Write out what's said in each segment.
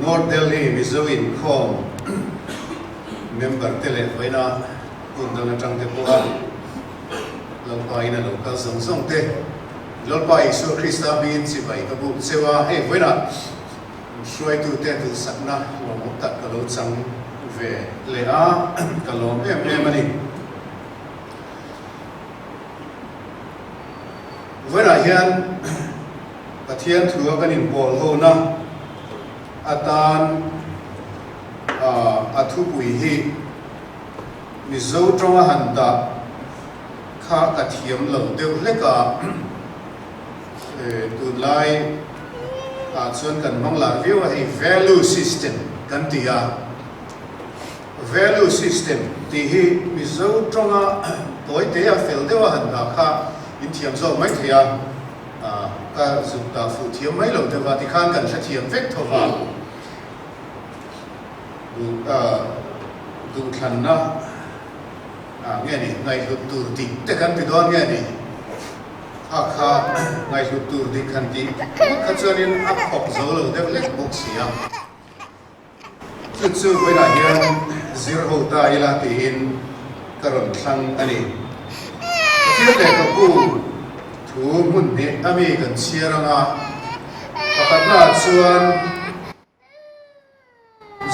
North Delhi Mizo inkhawm member te leh vawiina hun dang atang te pawha Lalpa in a lo kal zawng zawng te Lalpa Isua Krista hmingin chibai ka buk cheu a, hei vawiinah hruaitute duhsakna lawmawm tak ka lo chang ve leh a, ka lawm em em a ni. Vawiinah hian Pathian thua kan inpawl hona atan a thupui hi Mizo tawnga han dah kha ka thiam lo deuh hlek a, tunlai ah chuan kan hmang lar viau a, hei value system kan ti a. Value system tih hi Mizo tawnga tawite a fel deuh a han dah kha in thiam zawk mai thei a, ka zuk dah fuh thiam mai lo deuh a, tikhan kan hrethiam vek tho va, duhthlanna nge ni ngaihhlut tur dik te kan ti dawn nge ni, kha kha ngaihhlut tur dik han tih ngawt kha chuanin a khawp zo lo deuh lek bawk si a. Chu chu vawiinah hian zir ho ta ila tiin ka rawn thlang a ni. Pathian lehkhabu thu hmun hnih a mi kan chhiar anga pakhatnaah chuan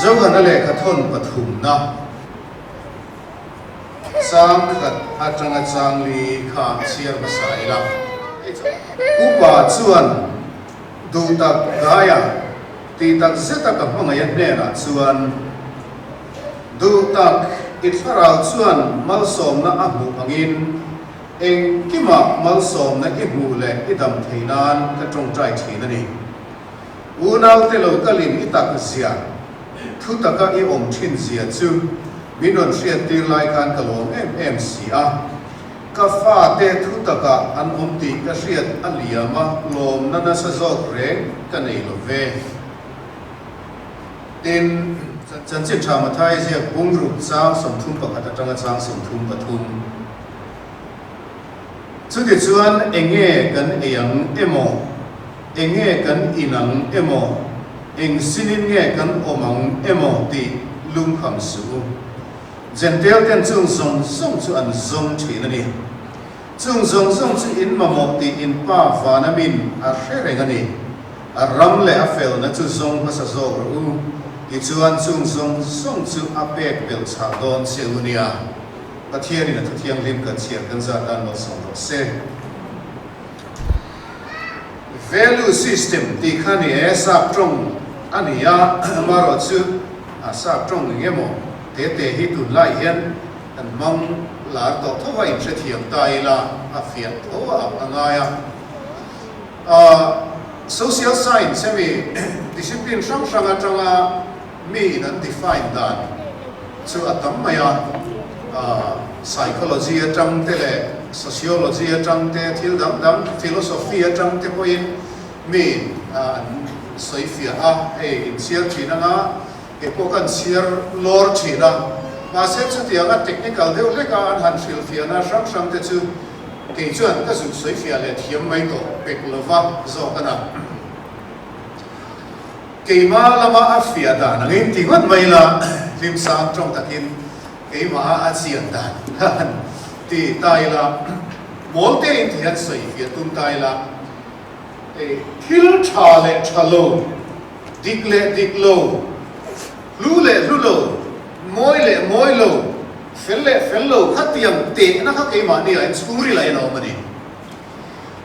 Johana lehkhathawn pathumna chang khat atanga chang li kha chhiar hmasa ila. Upa chuan Duhtak Gaia Tih tak zeta ka hmangaih a hnenah chuan Duhtak i thlarau chuan malsawmna a hmuh angin engkimah malsawmna i hmuh leh i dam thei nan ka tawngtai thin a ni. Unaute lo kalin i tak zia, thu taka i awm thin zia chu min rawn hriattir lai khan ka lawm em em si a. Ka fate thu takah an awm tih ka hriat a liam a, lawmna nasa zawk reng ka nei lo ve. Tin, Chanchin Tha Mathai ziak bungruk chang 31 atanga chang 33. Chutichuan enge kan ei ang emaw, enge kan in ang emaw, eng sinin nge kan awm ang emaw tih lungkham suh u. Jentail ten chung zawng zawng chu an zawng thin a ni. Chung zawng zawng chu in mamawh tih in Pa vana min a hre reng a ni. A ram leh a felna chu zawng hmasa zawk rawh u, tichuan chung zawng zawng chu a pek belh chhah dawn che u nia. Pathianin a Thuthianghlim kan chhiar kan zat dan malsawm rawh se. Value system tih kha ni e, sap tawng a ni a, amaherawhchu a sap tawng eng emaw te te hi tunlai hian kan hmang lar tawh tho a, inhrethiam ta ila a fiah tho a a ngai a. Social science hemi discipline hrang hrang atanga mi in an define dan chu a tam mai a, psychology atang te leh sociology atang te thil dang dang philosophy atang te pawhin mi in an sawi fiah a, hei in chhiar thin anga kei pawh ka an chhiar lawr thin a, mahse chutianga technical deuh hleka an han hrilhfiahna hrang hrang te chu kei chuan ka zuk sawi fiah leh thiam mai tawh pek lova zawk a na. Keimah lama a fiah dan angin ti ngawt mai ila, hlimsang tawng takin keimaha a chian dan han ti ta ila, mawl te in ti hian sawi fiah tum ta ila, thil tha leh tha lo, dik leh dik lo, hlu leh hlu lo, mawi leh mawi lo, fel leh fel lo khatiang tehna kha keimahni ah hian chhungril ah hian a awm a ni.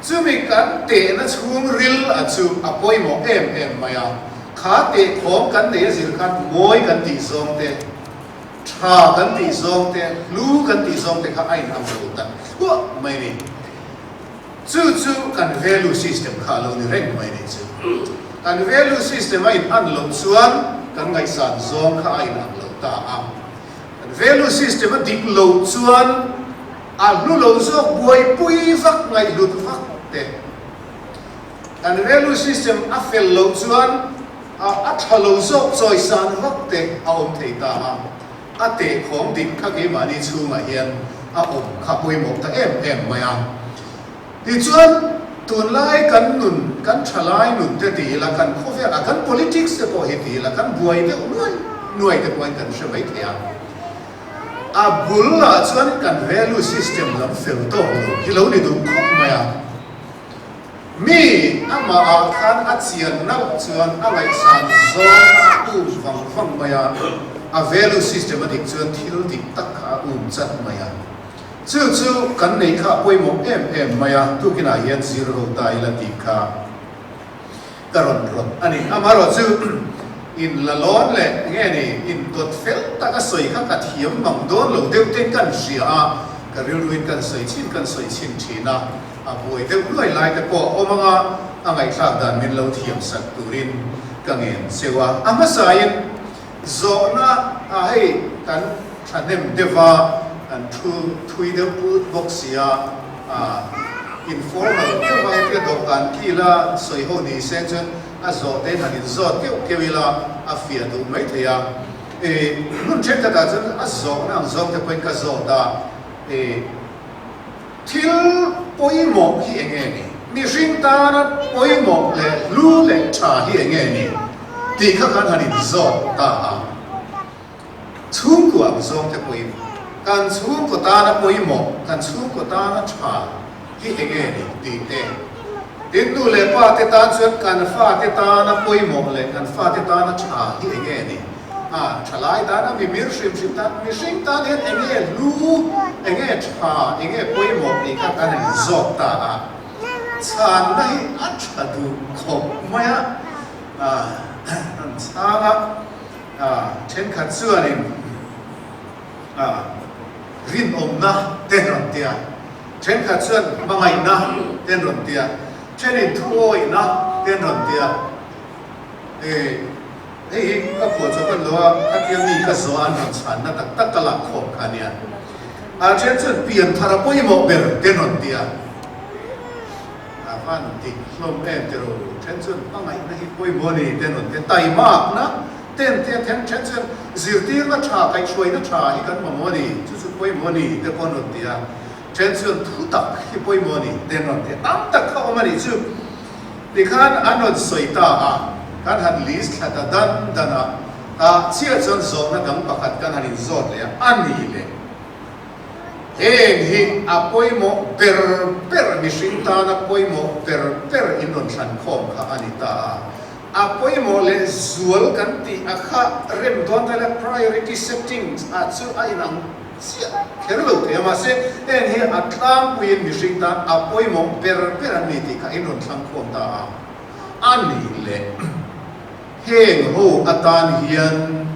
Chumi kan tehna chhung ril a chu a pawimawh em em mai a, kha teh thawm kan nei a zir khan mawi kan tih zawng te, tha kan tih zawng te, hlu kan tih zawng te kha a inang lo tak thluah mai ni. Chu chu kan value system kha a lo ni reng mai ni chu. Kan value system a inan loh chuan kan ngaihsan zawng kha a inang lo ta a. Kan value system a dik loh chuan A hlu lo zawk buaipui vak ngaihhlut vak te. Kan value system a fel loh chuan a a tha lo zawk chawisan vak te a awm thei ta a. A tehkhawm dik kha keimahni chhungah hian a awm kha pawimawh ta em em mai a. Tichuan. Tunlai kan nun, kan thalai nun te ti ila, kan khawvel a, kan politics te pawh hi ti ila, kan buai deuh nuai nuai te pawhin kan hre mai thei a. A bul ah chuan kan value system lam fel tawk lo hi lo ni duh khawp mai a. Mi amah ah khan a chian nalh chuan a ngaihsan zawng a um vang vang mai a, a value system a dik chuan thil dik tak kha a um chat mai a. Chu chu kan nei kha a pawimawh em em mai a, tukinah hian zir ho ta ila tih kha ka rawn rawt a ni. Amaherawh chu in la lawn leh nge ni in dawt fel tak a sawi kha ka thiam mang dawn lo deuh te kan hria a, ka rilruin kan sawi chhin kan sawi chhin thin a, a buai deuh luai lai te pawh a awm anga a ngaihthlak dan min lo thiam sak turin ka ngen cheu a. A hmasain Zawhna ah hei kan thahnem deuh a, kan thu thui deuh put bawk si a, informal deuh a hetia dawhkan kil a sawi ho ni se chuan a zawh te han inzawt keuh keuh ila a fiah duh mai thei a. Hmun thenkhat ah chuan a zawhna ang zawk te pawhin ka zawt a, Thil pawimawh hi eng nge ni? Mihring tana pawimawh leh hlu leh tha hi eng nge ni? tih kha kan han inzawt ta a. Chhungkua ang zawng te pawhin kan chhungkaw tana pawimawh, kan chhungkaw tana tha hi eng nge ni tih te, tin nu leh pa te tan chuan kan fate tana pawimawh leh kan fate tana tha hi eng nge ni? A thalai tan a mimir hrim hrim tan, mihring tan hian eng nge hlu, eng nge tha, eng nge pawimawh tih kha kan han zawt ta a, chhanna hi a tha duh khawp mai a, an chhang a, thenkhat chuanin rinawmna te an rawn ti a, thenkhat chuan hmangaihna te an rawn ti a, thenin thuawihna te an rawn ti a. Hei hi ka phuah chawp a ni lo a, khatia mi ka zawh a an rawn chhanna tak tak ka lak khawm kha a nia. A then chuan pian thar a pawimawh ber te an rawn ti a, a van dik hlawm em ti ro, then chuan hmangaihna hi pawimawh a ni te an rawn ti a, taimakna te an ti a, then then chuan zirtirna tha, kaihhruaina tha hi kan mamawh a ni, chu chu pawimawh a ni te pawh an rawn ti a, then chuan thutak hi pawimawh a ni te an rawn ti a, tam tak kha awm a nih chu. Tikhan an rawn sawi ta a, kan han list thla ta dan dan a, tah chiah chuan zawhna dang pakhat kan han inzawt leh a, a ni le. Heng hi a pawimawh ber ber, mihring tana pawimawh ber ber in rawn thlan khawm kha a ni ta a, a pawimawh leh zual kan tih a kha rem dawn ta ila priority settings ah chu a inang Chiah kher lo thei a, mahse heng hi a tlangpuiin mihring tan a pawimawh ber ber an ni tih kha in rawn thlang khawm ta a, a nih leh heng ho atan hian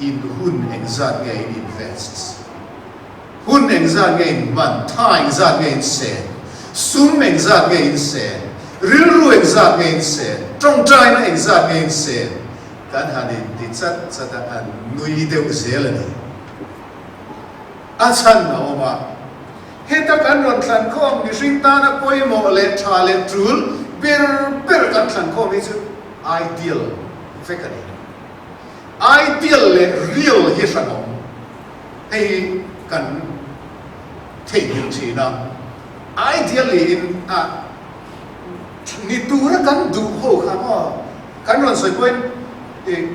in hun engzat nge in invest, hun engzat nge in hman, tha engzat nge in sen, sum engzat nge in sen, rilru engzat nge in sen, tawngtaina engzat nge in sen, kan han inti chat chat a, an nui deuh zel a ni. A chhan a awm a. Heta kan rawn thlankhawm mihring tana pawimawh leh tha leh tul ber ber kan thlankhawm hi chu ideal vek a ni. Ideal leh real hi hran awm. Hei hi kan theihnghilh thin a. Ideal niin a ni tura kan duh ho kha maw kan rawn sawi pawhin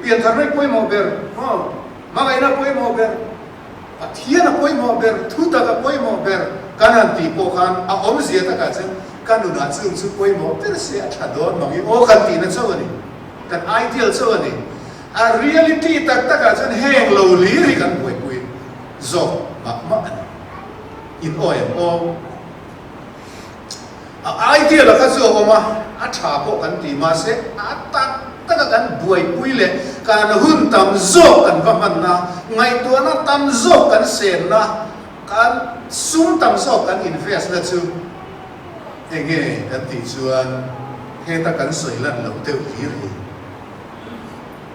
pianthar reng pawimawh ber maw. Hmangaihna pawimawh ber, Pathian a pawimawh ber, thutak a pawimawh ber kan han tih pawh khan a awmzia takah chuan ka nunah chung chu pawimawh ber se a tha dawn mang i aw kan tihna chauh a ni. Kan ideal chauh a ni. A reality tak takah chuan heng lo lir hi kan buaipui zawk mah mah a ni. In awi ang aw. A ideal a kha chu a awm a, a tha pawh kan ti mahse a tak tak a kan buaipui leh kan hun tam zawk kan va hmanna, ngaihtuahna tam zawk kan senna, kan sum tam zawk kan invest na chu enge kan tih chuan heta kan sawi lan loh deuh hlir hi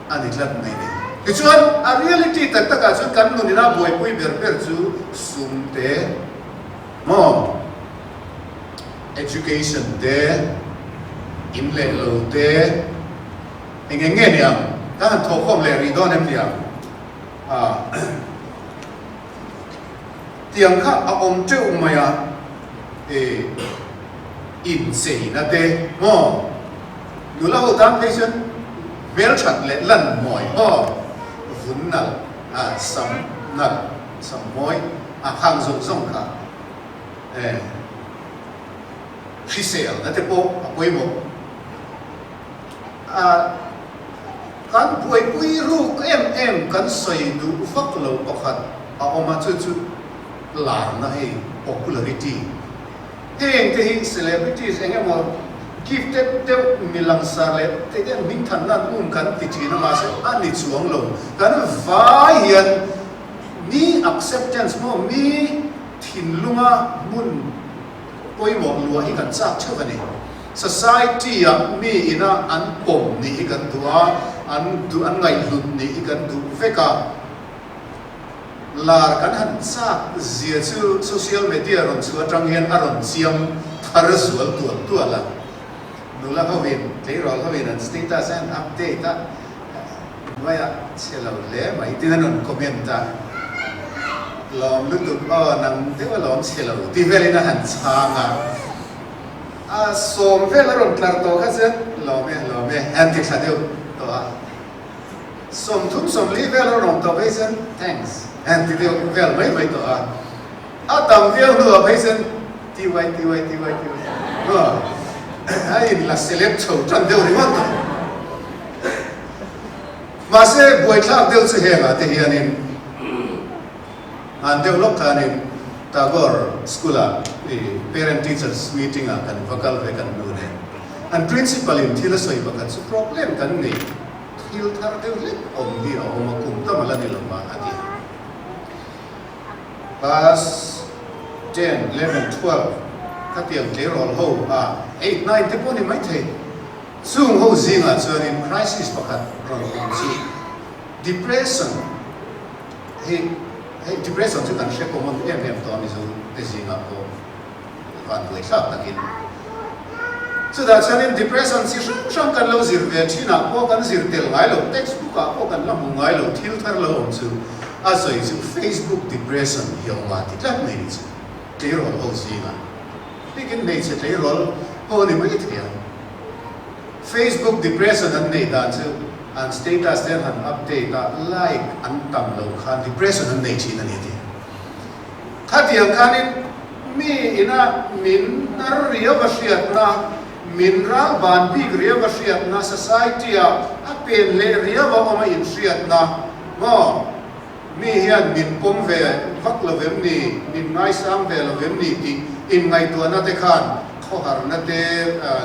a ni tlat mai ni. Tichuan a reality tak takah chuan kan nun ina buaipui ber ber chu sum te, Maw? Education te, in leh lo te, eng eng nge niang? Ka han thawhkhawm leh rih dawn em niang? Ah, tiang kha a awm teuh mai a, e. Incheina te maw? Nula ho tan phei chuan hmelthat leh lan mawi maw? Vun nalh a, sam nalh, sam mawi a khang zawng zawng kha e hriselna te pawh a pawimawh a. Kan buaipui ruk em em kan sawi duh vak lo pakhat a awm a, chu chu larna hei popularity. Heng te hi celebrities eng emaw gifted deuh mi langsar leh te hian hmingthanna an um kan ti thin a, mahse a ni chuang lo. Kan vai hian mi acceptance maw mi thinlunga hmun pawimawh luah hi kan chak theuh a ni. Society-ah mi ina an pawm nih hi kan duh a, an duh an ngaihhlut nih hi kan duh vek a. Lar kan han chak zia chu social media rawn chhuah atang hian a rawn chiang thar zual tual tual a. Nula hovin, tleirawl hovin an status a an update a, hnuaiah chhe lo hle mai tin an rawn comment a, Lawm lutuk aw, nang deuh a lawm chhe lo ti velin a han chhang a. A sawm vel a rawn tlar tawh kha chuan lawm e, lawm e an ti thla deuh tawh a. 30 40 vel a rawn awm tawh phei chuan thanks an ti deuh vel mai mai tawh a. A tam viau hnuah phei chuan ty ty ty ty maw a in la celeb chho tan deuh ringawt tawh. Mahse buaithlak deuh chu hengah te hianin An deuh lawk khanin Tagore School-ah i Parent Teachers Meeting-ah kan va kal ve kan nu nen. An Principal in thil a sawi pakhat chu problem kan nei, thil thar deuh hlek awm hi a awm a, kum tam a la ni lo va a ti. Class ten, 11, 12 khatiang tleirawl ho a eight, nine te pawh ni maithei. Chung ho zingah chuanin crisis pakhat rawn awm chu depression. Hei hei depression chu kan hre common em em tawh a Mizo te zingah pawh van buai thlak takin. Chutah chuanin depression chi hrang hrang kan lo zir ve thinah pawh kan zir tel ngai lo, textbook ah pawh kan la hmu ngai lo thil thar lo awm chu a sawi chu Facebook depression hi a awm a ti tlat mai ni chu tleirawl ho zingah bikin hmeichhe tleirawl ho a ni mai thei ang. Facebook depression an neih dan chu an status te an han update a, like an tam lo khan depression an nei thin a ni tih. Khatiang khanin mi ina min nar riau a hriatna, min ral ban bik riau a hriatna, society ah a pen leh riau a awm a inhriatna maw? Mi hian min pawm ve vak lo vem ni, min ngaisang ve lo vem ni tih inngaihtuahna te khan khawharna te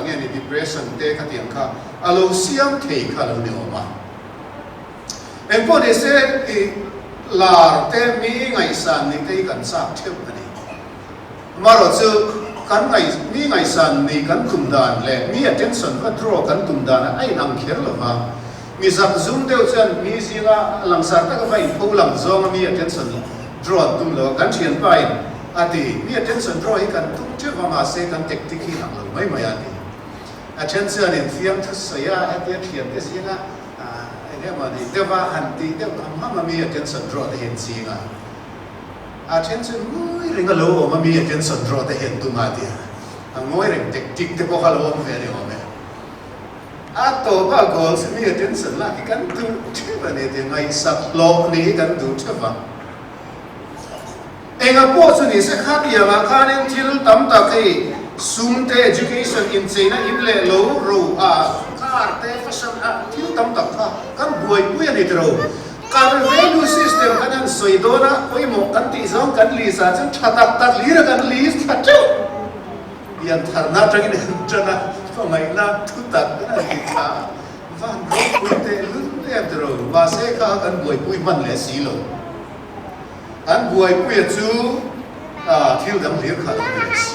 nge ni depression te khatiang kha a lo siam thei kha lo ni awm a. Engpawh ni se i lar te mi ngaihsan ni te hi kan chak theuh a ni. Amaherawh chu kan ngaih mi ngaihsan ni kan tum dan leh mi attention va draw kan tum dan a inang kher lo va. Mi zak zum deuh chuan mi zinga langsar taka va inpho lang zawnga mi attention draw an tum lo a, kan thianpa in a ti, mi attention draw hi kan tum teuh va mahse kan tactic hi inang lo mai mai a ti. A then chuan in fiamthu sawi a, hetia thiante zinga eng emaw ni deuha han tih deuh ham ham a mi attention draw te hi an ching a. A then chu ngawi reng a lo awm a mi attention draw te hian tum a tia a ngawi reng tactic te pawh kha lo awm ve a ni awm e. A tawp a goal chu mi attention lak hi kan duh theuh a ni tia ngaihsak hlawh nih hi kan duh theuh a. Enga pawh chu ni se khatiangah khanin thil tam tak hei sum te education incheina in leh lo ro a car te fashion a thil tam tak kha kan buaipui a ni tiro. Kan value system kan han sawi dawn a, pawimawh kan tih zawng kan list ah chuan tha tak tak hlir a kan list thla teuh. Piantharna atangin an tan a, hmangaihna thu tak kan han ti thla a, van ropui teh lul em tiro, mahse kha kan buaipui hman leh si lo. Kan buaipuia chu thil dang hlir kha lo ni leh si.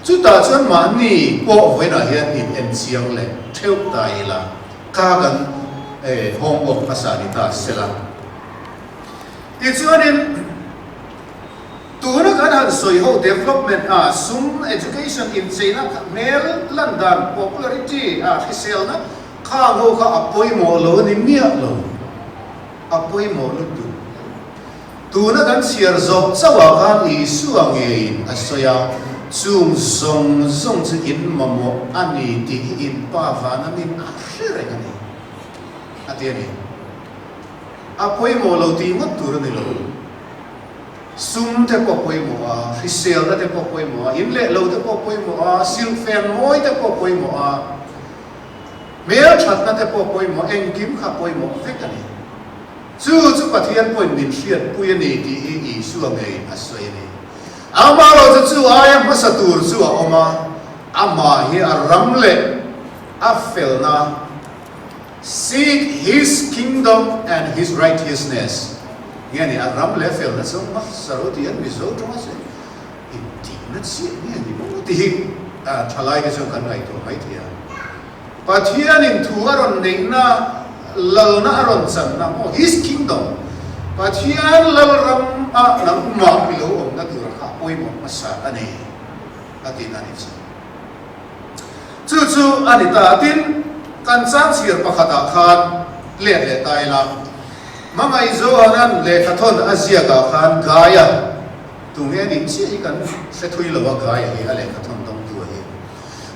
Chutah chuan mahni pawh vawiinah hian in en chiang leh theuh ta ila. Kha kan homework hmasa ni ta sela. Tichuanin tuna kan han sawi ho development a sum, education, incheina, hmel lan dan, popularity a hriselna khang ho kha a pawimawh lo a ni miah lo. A pawimawh lutuk. Tuna kan chhiar zawh chauh ah khan Isua ngeiin a sawi a. Chung zawng zawng chu in mamawh a ni tih hi in Pa vana min a hre reng a ni, a ti a ni. A pawimawh lo tih ngawt tur a ni lo. Sum te pawh pawimawh a, hriselna te pawh pawimawh a, in leh lo te pawh pawimawh a, silhfen mawi te pawh pawimawh a, hmelthatna te pawh pawimawh, engkim kha pawimawh vek a ni. Chu chu Pathian pawhin min hriatpui a ni tih hi Isua ngeiin a sawi a ni. Amaherawhchu chu aia hmasa tur chu a awm a, amah hi a ram leh a felna, Seek His kingdom and His righteousness, nge ni a ram leh a felna chu hmasa ro tih an Mizo tawng a sawi intihna chiah nge ni maw tih hi thalaite chuan kan ngaihtuah maithei a. Pathianin thu a rawn neihna, lalna a rawn channa maw, His kingdom, Pathian lalram ah nangmah i lo awmna tur kha a pawimawh hmasa a ni, a ti na ni chu. Chu chu a ni ta. Tin, kan changchhir pakhatah khan let leh ta ila, Hmangaih Johanan lehkhathawn a ziakah khan Gaia, tunge a nih chiah hi kan hre thui lo a, Gaia hi a lehkhathawn dawngtu a hi.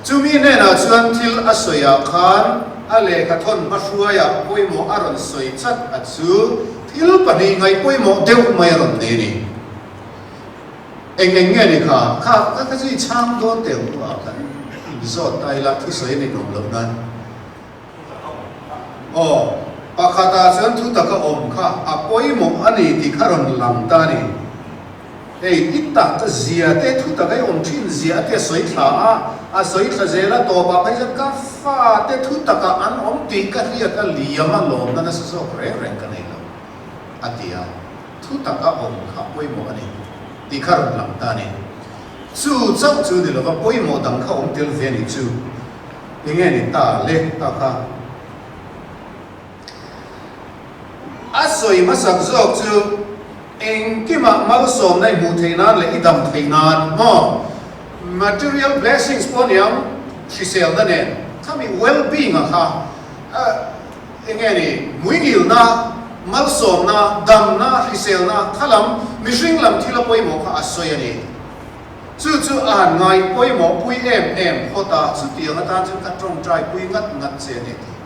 Chumi hnenah chuan thil a sawiah khan a lehkhathawn hmahruaiah pawimawh a rawn sawi chat a chu thil pahnih ngaih pawimawh deuh mai a rawn nei a ni. Eng eng nge ni kha? Kha kha kha chu i chhang dawn teh ang a kan inzawt ta ila thusawi a ni nawm loh nan. Aw, pakhatah chuan thutak a awm kha a pawimawh a ni tih kha rawn lang ta a ni. Hei, i tak zia te thu tak ei awm thin zia te a sawi thla a, a sawi thla zel a, tawpah phei chuan ka fa te thu takah an awm tih ka hriat a liam a, lawmna nasa zawk reng reng ka nei lo, a ti a, thu taka awm kha pawimawh a ni tih kha rawn lang ta a ni. Chu chauh chu ni lova pawimawh dang kha awm tel ve a nih chu, enge ni ta le ta kha. A sawi hmasak zawk chu engkimah malsawmna i hmuh theih nan leh i dam theih nan maw? Material blessings pawh aniang hriselna nen khami well-being a kha enge ni hmuingilna, malsawmna, damna, hriselna kha lam mihring lam thil a pawimawh kha a sawi a ni. Chu chu a han ngai pawimawh pui em em phawt a, chutiang atan chuan ka tawngtai pui ngat ngat che a ni tih.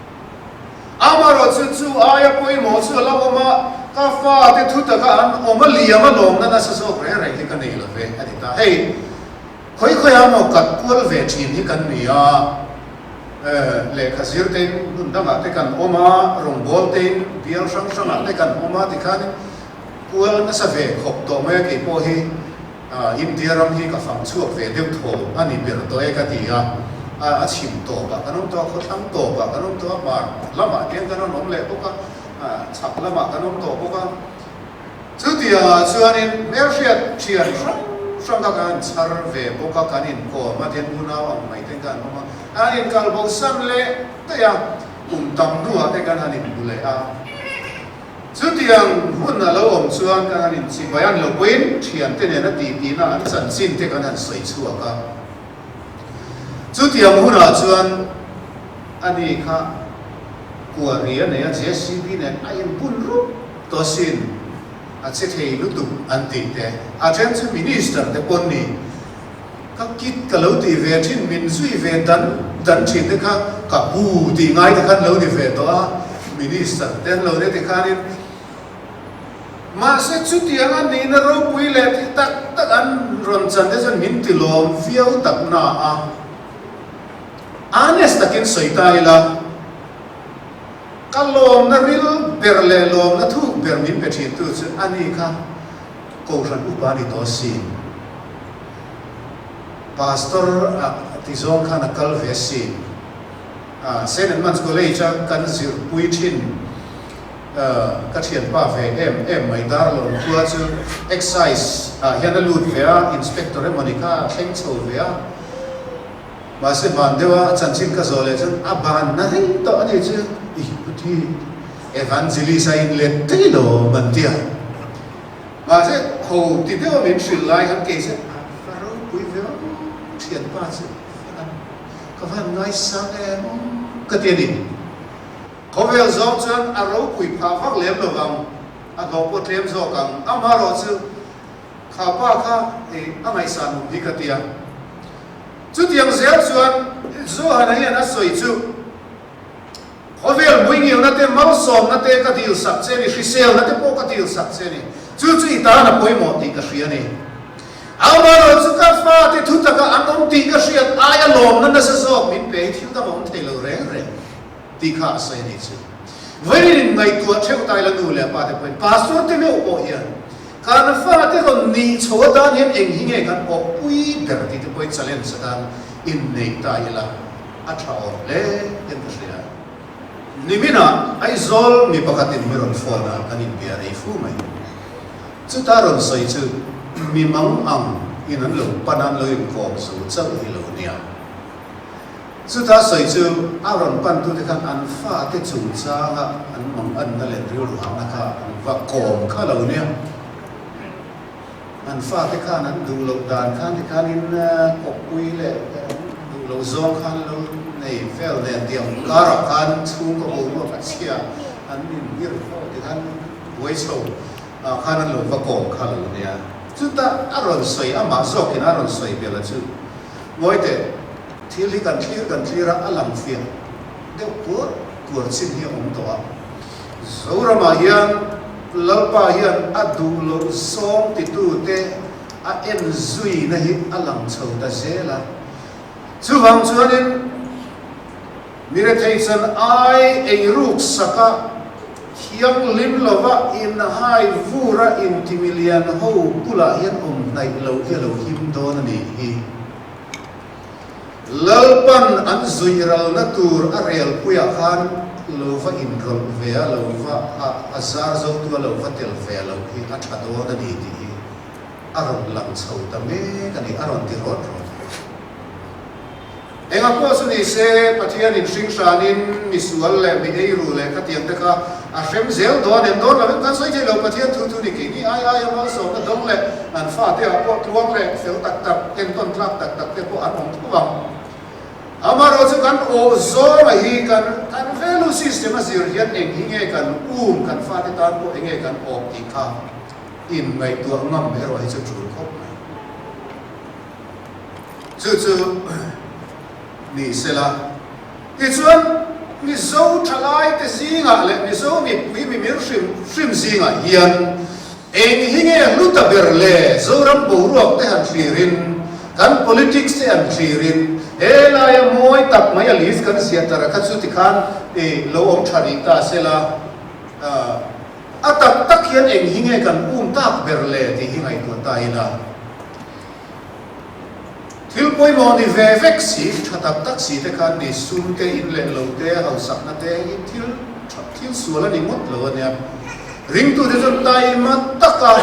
Amaherawh chu chu aia pawimawh chu a lo awm a, ka fate thu taka an awm a liam a lawmna nasa zawk reng reng hi ka nei lo ve, a ti ta. Hei, khawi khawiah maw kat kual ve thin hi kan ni a, lehkha zir tein hmun dangah te kan awm a, rawngbâwl tein bial hrang hrangah te kan awm a, tikhanin kual nasa ve khawp tawh mai a, kei pawh hi. India ram hi ka fang chhuak ve deuh thaw a ni ber tawh e ka ti a, a chhim tawpah kan awm tawh a, khawthlang tawpah kan awm tawh a, hmar lamah hian kan rawn awm leh bawk a, chhak lamah kan awm tawh bawk a. Chutiangah chuanin hmelhriat thian hrang hrang kha kan chhar ve bawk a, kan inkawm a, tihian unau ang mai te kan awm a, an inkalbosan leh daih a, kum tam hnuah te kan han inhmu leh a. Chutiang hun a lo awm chuan kan han inchibai a, lo pawhin thiante nena tihtina an chanchin te kan han sawi chhuak a. Chutiang hunah chuan ani kha kuari a nei a, JCB nen a inbun rup tawh asin, a che thei lutuk an tih te, a then chu Minister te pawn ni. Ka kit ka lo tih ve thin, min zui ve dan dan thin te kha ka pu tih ngai te khan lo ni ve tawh a, Minister te an lo ni ti khanin mahse chutiang a nihna ropui leh tih tak tak an rawn chan te chuan min ti lawm viau tak na a, honest takin sawi ta ila ka lawmna ril ber leh lawmna thuk ber min pe thin tu chu a ni kha. Kohhran upa ni tawh sin. Pastor ah ti zawng khan a kal ve sin. Saint Edmund's College a kan zirpui thin ka thianpa ve em em mai Darlawn khua chu Excise ah hian a lut ve a, Inspector emawni kha a thleng chho ve a. Mahse ban deuh a chanchin ka zawh leh chuan a ban na reng tawh a ni chu i puti Evangelist a inlet daih lo man tia. Mahse, ho ti deuha min hrilh lai khan kei chuan a va ropui ve aw, thianpa chu ka van ngaisang em aw ka ti a ni. Khawvel zawng chuan a ropui phah vak lem lo vang, a hlawh pawh tlem zawk ang, amaherawh chu kha pa kha a ngaihsan awm hi ka ti a. Chutiang zel chuan Johana hian a sawi chu, Khawvel muingilna te, malsawmna te ka dil sak che a ni, hriselna te pawh ka dil sak che a ni. Chu chu i tan a pawimawh tih ka hria a ni. Amaherawh chu ka fate thu taka an awm tih ka hriat aia lawmna nasa zawk min pe hi thil dang a awm thei lo reng reng tih kha a sawi a ni chu. Vawiin in ngaihtuah theuh ta ila nu leh pa te pawhin pastor te meuh pawh hian kan fate rawn nih chho atan hian eng hi nge kan awhpui ber tih te pawhin challenge atan inneih ta ila a tha awm hle hian ka hria. Niminah Aizawl mi pakhatin mi rawn phone a, kan inbia rei fu mai. Chuta rawn sawi chu mi mang ang in an lo pan a, an lo inkawm zo chauh hi lo nia. Chuta sawi chu a rawn pantute khan an fate chungchanga an mang anna leh rilru hahna kha an va kawm kha lo nia. An fate khan an duh loh dan khan tikhanin kawppui leh an duh loh zawng khan lo nei vel nen tiang karah khan chhungkaw boruak a chhia an inhir fo tikhan buai chho ah khan an lo va kawm kha lo nia. Chutah a rawn sawi amah zawkin a rawn sawi bel a chu ngawi teh thil hi kan thlir kan thlir a a lang fiah deuh kuar kuar chin hi a awm tawh a. Zoramah hian Lalpa hian a duh loh zawng titute a en zuina hi a lang chho ta zel a. Chuvang chuanin mi rethei chan ai ei ruk saka thianghlim lova inhai vura intimilian ho bulah hian awm hnaih loh hi a lo him dawn a nih hi. Lalpan an zuihralna tur a relpuiah khan lo va inrawlh ve a, lo va a a zar zotu a lo va tel ve loh hi a tha dawn a ni tih hi a rawn lang chho ta mek a ni, a rawn ti rawt rawt a. Enga pawh chu ni se, Pathianin hring hranin misual leh mi eiru leh khatiang te kha a hrem zel dawn em dawn lo em kan sawi thei lo, Pathian thu thu ni keini ai aia malsawmna dawng leh an fate ah pawh tluang leh fel tak tak, entawn tlak tak tak te pawh an awm tho ang. Amaherawh chu kan awh zawnga hi kan kan value system a zir hian eng hi nge kan um kan fate tan pawh eng nge kan awp tih kha inngaihtuah ngam erawh hi chu tul khawp mai. Chu chu ni sela. Tichuan, Mizo thalaite zingah leh Mizo mipui mimir hrim hrim zingah hian eng hi nge hlu ta ber le? Zoram boruak te han thlirin, kan politics te han thlirin, he laia mawi tak mai a list kan ziah tar a kha chu tikhan i lo awm tha rih ta sela, a tak tak hian eng hi nge kan um tak ber le tih hi ngaihtuah ta ila. Thil pawimawh ni ve vek si, tha tak tak si te khan ni, sum te, in leh lo te, hausakna te hi thil tha, thil sual a ni ngawt lo a nia. Ringtute chuan taima taka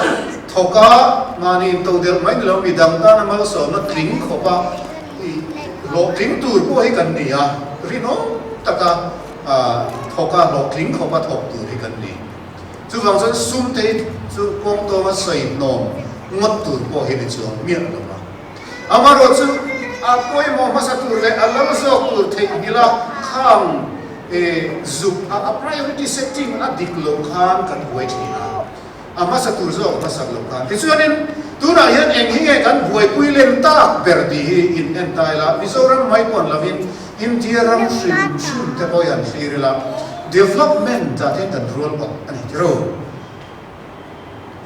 thawk a, mahni intodelh mai ni lo, midang tana malsawmna tling khawpa hlawhtling tur pawh hi kan ni a, rinawm taka thawk a, hlawhtling khawpa thawk tur hi kan ni. Chuvang chuan sum te hi chu kawng tawnga sawi hnawm ngawt tur pawh hi ni chuang miah lo va. Amaherawh chu a pawimawh hmasa tur leh a lo zawk tur theihnghilh a khang zuk a a priority setting a dik loh khan kan buai thin a, a hmasa tur zawk hmasak loh khan. Tichuanin tunah hian eng hi nge kan buaipui lem tak ber tih hi in en ta ila, Mizoram mai pawn lovin India ram hrim hrim te pawh hi an thlir ila, development ah te hian kan rual bawk a ni tiro.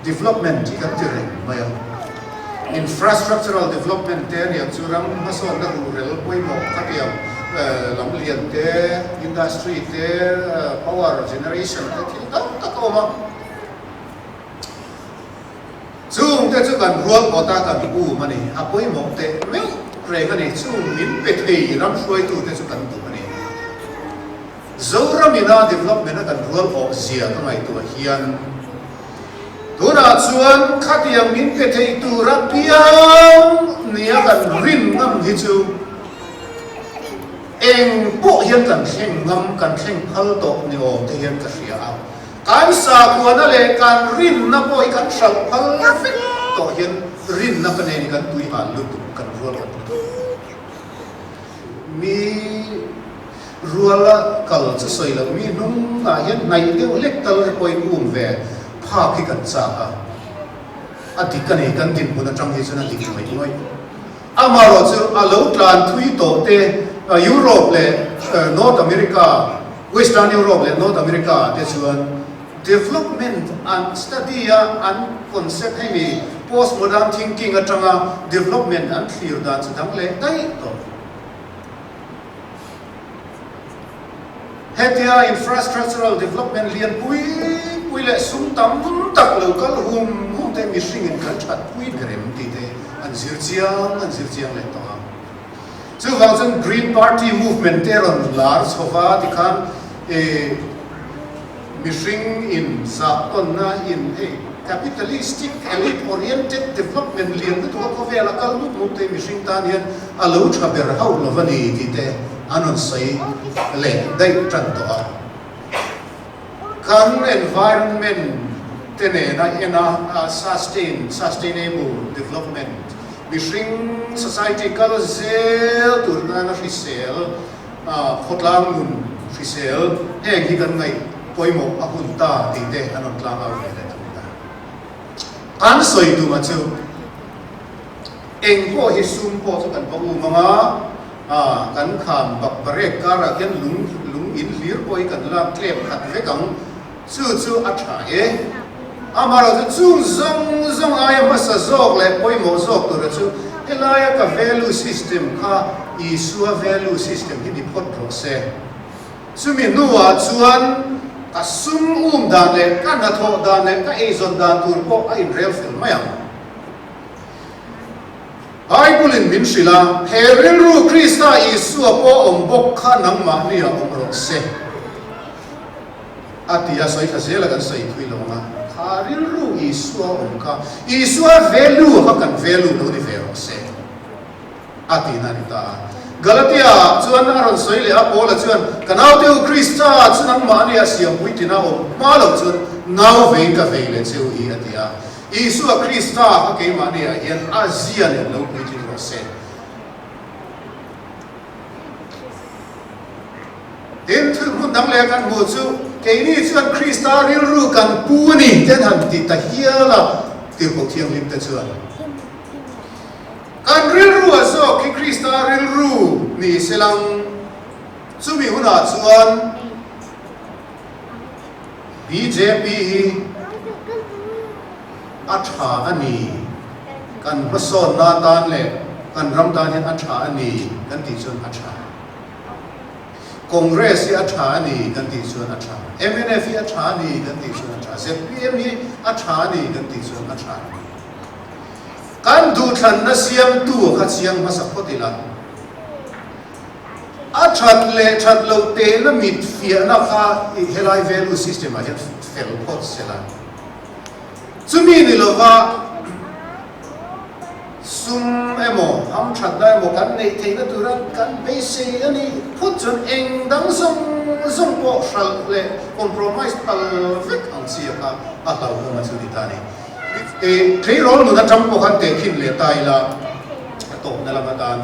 Development hi kan ti reng mai a, infrastructural development te aniang chu ram hmasawnna ruhrel pawimawh khatiang lam lian te, industry te, power generation te thil tam tak a awm a. Chung te chu kan rual awt a, kan um a ni. A pawimawh teh meuh reng a ni. Chung min pe thei ram hruaitu te chu kan duh a ni. Zoram ina development a kan rual awh zia ka ngaihtuah hian tunah chuan khatiang min pe thei tur a piang nia kan rin ngam hi chu eng pawh hian kan thleng ngam, kan thleng phal tawh ni awm te hian ka hria a. Kan sakhuana leh kan rinna pawh hi kan hralh phal vek tawh hian rinna ka nei ni kan tui hal lutuk kan rual awm lutuk. Mi ruala kal chu sawi loh mi hnungah hian hnaih deuh hlek tal te pawhin um ve phak hi kan chak a, a dik a ni kan dinhmun atang hi chuan a dik ngawih ngawih. Amaherawhchu a lo tlan thui tawh te Europe leh North America, Western Europe leh North America ah te chuan development an study a, an concept hei mi postmodern thinking atanga development an thlir dan chu dang leh daih tawh. Hetia infrastructural development lian pui pui leh sum tam tak lo kal hum hum te mihringin kan that pui ber em tih te an zir chiang an zir chiang leh tawh a. Chuvang chuan Green Party movement te rawn lar chho va tikhan eh mihring in zah tawnna in hei capitalistic elite oriented development lian lutuk a khawvel a kal mup mup te mihring tan hian a lo tha ber hauh lo va ni tih te an rawn sawi leh daih tan tawh a. Kan environment te nena en a sustain, sustainable development, mihring society kal zel tur nana hrisel, khawtlang nun hrisel heng hi kan ngaih pawimawh a hun ta tih te an rawn tlang au ve leh thung ta. Kan sawi tum a chu eng pawh hi sum pawh chu kan va um ang a, kan kham bak barek karah khian lung lung in hlir pawh hi kan lak tlem khat vek ang, chu chu a tha e. Amaherawhchu chung zawng zawng aia hmasa zawk leh pawimawh zawk tura chu helaia ka value system kha Isua value system hi ni phawt rawh se. Chumi hnuah chuan ka sum um dan leh ka hnathawh dan leh ka eizawn dan tur pawh a inrel fel mai ang. Bible-in min hrilh a, He rilru Krista Isua pawh awm bawk kha nangmahniah awm rawh se. A ti a, sawi thla zel a kan sawi thui lo ang a, kha rilru Isua awm kha, Isua value kha kan value lo ni ve rawh se, a tihna a ni ta a. Galatia ah chuan a rawn sawi leh a, Paula chuan, Ka naute u Krista chu nangmah a nia, siampui tina awm hma loh chuan nau vei ka vei leh che u hi, a ti a. Isua Krista kha keimahniah hian a zia leh lo puitling rawh se. Tin, thil hmun dang leh kan hmuh chu keini chuan Krista rilru kan pu a ni te an han ti ta hial a, Tirhkoh Thianghlim te chuan. Kan rilru a zawk hi Krista rilru ni selang, chumi hunah chuan bjp hi a tha a ni, kan hmasawnna tan leh kan ram tan hian a tha a ni kan tih chuan a tha. Congress hi a tha a ni kan tih chuan a tha, mnf hi a tha a ni kan tih chuan a tha, zpm hi a tha a ni kan tih chuan a tha. Kan duhthlanna siamtu kha chiang hmasa phawt ila, a that leh that loh tehna mit fiahna kha helai value system ah hian fel phawt sela. Chumi ni lova Sum emaw, hamthatna emaw kan neih theihna tura kan beisei a nih phut chuan eng dang zawng zawng pawh hralh leh compromise phal vek ang chi a kha a hlauhawm a chu ni ta a ni. Tleirawl nun atang pawh khan tehkhin leh ta ila a tawpna lam atan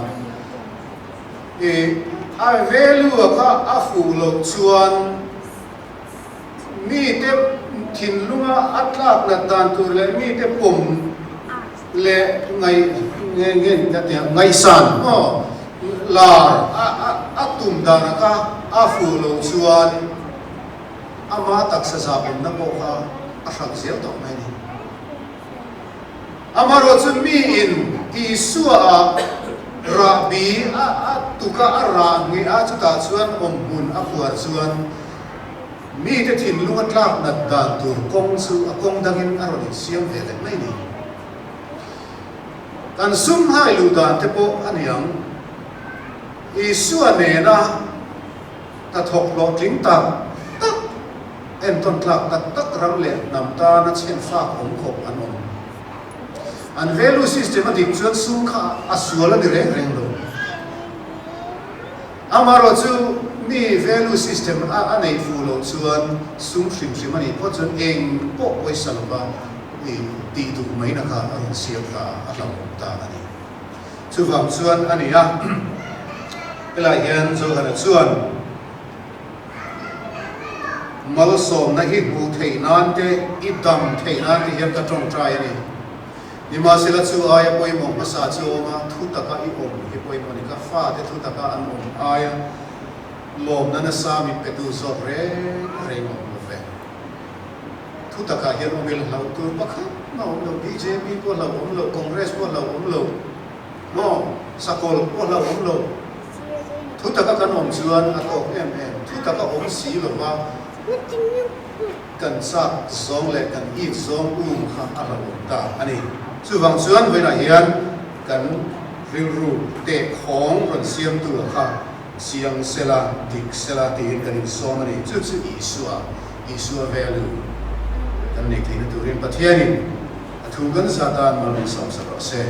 a value a kha a fuh loh chuan Mite thinlunga a tlak nat dan tur leh mite pawm leh ngaihsan lar a tum danah kha a fuh loh chuan ama taksa zahawmna pawh kha a hralh zel tawh mai a ni. Amaherawhchu miin Isua a rahbi a tuka a rah ngei a, chutah chuan awmhmun a khuar chuan mite thinlung a tlak nat dan tur kawng chu a kawng dangin a rawn insiam ve leh mai ni. Kan sum hai luh dan te pawh a ni ang. Isua nena hnathawk hlawhtling tak tak, Entawn tlak tak tak ram leh hnam tana chhen fak awm khawp an awm. An value system a dik chuan sum kha a sual a ni reng reng lo. Amaherawh chu mi value system a a nei fuh loh chuan sum hrim hrim a nih phawt chuan eng pawh pawisa lova tih duh maina kha a rawn siam ta a, a hlauhawm ta a ni. Chuvang chuan a ni a, helaiah hian Johana chuan, Malsawmna i hmuh theih nan te, i dam theih nan te hian ka tawngtai a ni. Nimahsela chu aia pawimawh hmasa chu a awm a, thu taka i awm hi pawimawh a ni. Ka fate thu taka an awm aia lawmna nasa min petu zawk reng reng a awm lo ve. Thu takah hian awm ila hlauh tur pakhat mah a awm lo, bjp pawh hlauh awm lo, Congress pawh hlauh awm lo, maw Sakawlh pawh hlauh awm lo. Thu taka kan awm chuan a tawk em em, thu taka awm si lova kan chak zawng leh kan it zawng um kha a hlauhawm ta a ni. Chuvang chuan vawiinah hian kan rilru teh khawng rawn siamtu a kha chiang sela, dik sela tiin kan insawm a ni. Chu chu Isua, Isua value kan neih theihna turin Pathianin a thu kan zah tan mal min sawmsak rawh se.